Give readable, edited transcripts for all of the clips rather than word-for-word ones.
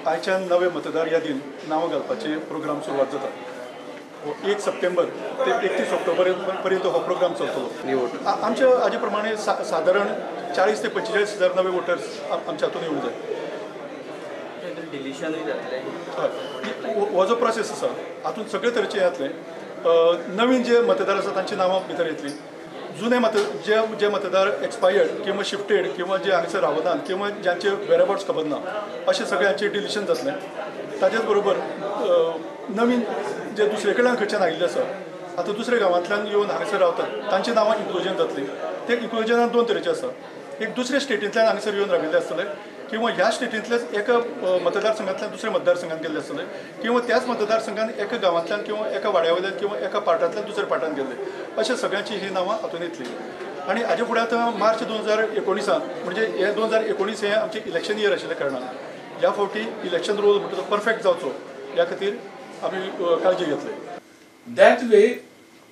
आयच्यान नवे मतदार यादीन नांवां घालपाचे प्रोग्राम सुरवात जाता. 1 सप्टेंबर ते 31 ऑक्टोबर पर्यंत हो प्रोग्राम चलतलो. आमच्या हाजे प्रमाणे सादारण 40 ते 45 हजार नवे वोटर्स आमच्या हातून येवंक जाय. हय, हो जो प्रोसेस आसा हातून सगळे तरेचे जातले. नवीन जे मतदार आसा तांची नांवां भितर येतली. जुने मत जे जे मतदार एक्सपायर्ड किंवा शिफ्टेड किंवा जे हांगसर रावनात किंवा ज्यांचे वेरअबाउट्स खबर ना अशें सगळ्यांचें डिलिशन जातलें. ताचेच बरोबर नवीन जे दुसरे कडल्यान खंयच्यान आयिल्ले आसा आतां दुसऱ्या गांवांतल्यान येवन हांगसर रावतात तांची नांवां इन्क्लुजन जातली. ते इन्क्लुजनान 2 तरेचे आसा. एक दुसऱ्या स्टेटींतल्यान हांगसर येवन राविल्ले आसतले किंवा ह्या स्टेटींतल्याच एका मतदारसंघांतल्यान दुसऱ्या मतदारसंघात गेल्ले आसतले किंवा त्याच मतदारसंघात एका गांवांतल्यान किंवा एका वाड्या वयल्यान किंवा एका पार्टांतल्यान दुसऱ्या पार्टान गेल्ले अशे सगळ्यांची ही नांवां हातूंत येतली. आनी हाजे फुडें आतां मार्च 2019 म्हणजे हे 2019 हें आमचें इलेक्शन इयर आशिल्ल्या कारणान ह्या फावटी इलेक्शन रोल म्हणटा तो परफेक्ट जावचो ह्या खातीर आमी काळजी घेतली. That way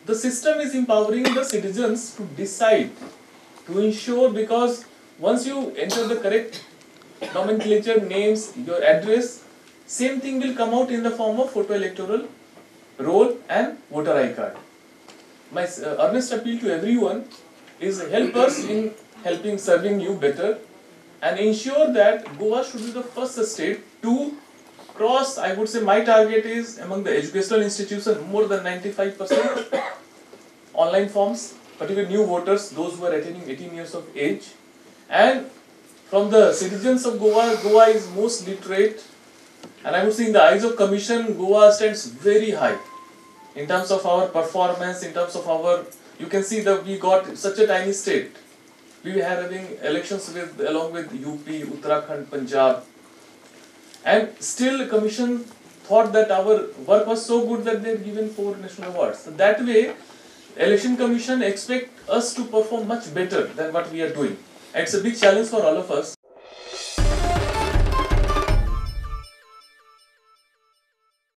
the system is empowering the citizens to decide, to ensure, because once you enter the correct nomenclature, names, your address, same thing will come out in the form of photo electoral roll and voter I card. My earnest appeal to everyone is help us in helping serving you better and ensure that Goa should be the first state to cross. I would say my target is among the educational institutions more than 95% online forms, particularly new voters, those who are attaining 18 years of age. And from the citizens of Goa, Goa is most literate, and I would say in the eyes of Commission, Goa stands very high in terms of our performance, in terms of our, you can see that we got such a tiny state. We were having elections with along with UP, Uttarakhand, Punjab, and still the Commission thought that our work was so good that they had given 4 national awards. So that way, Election Commission expect us to perform much better than what we are doing. It's a big challenge for all of us.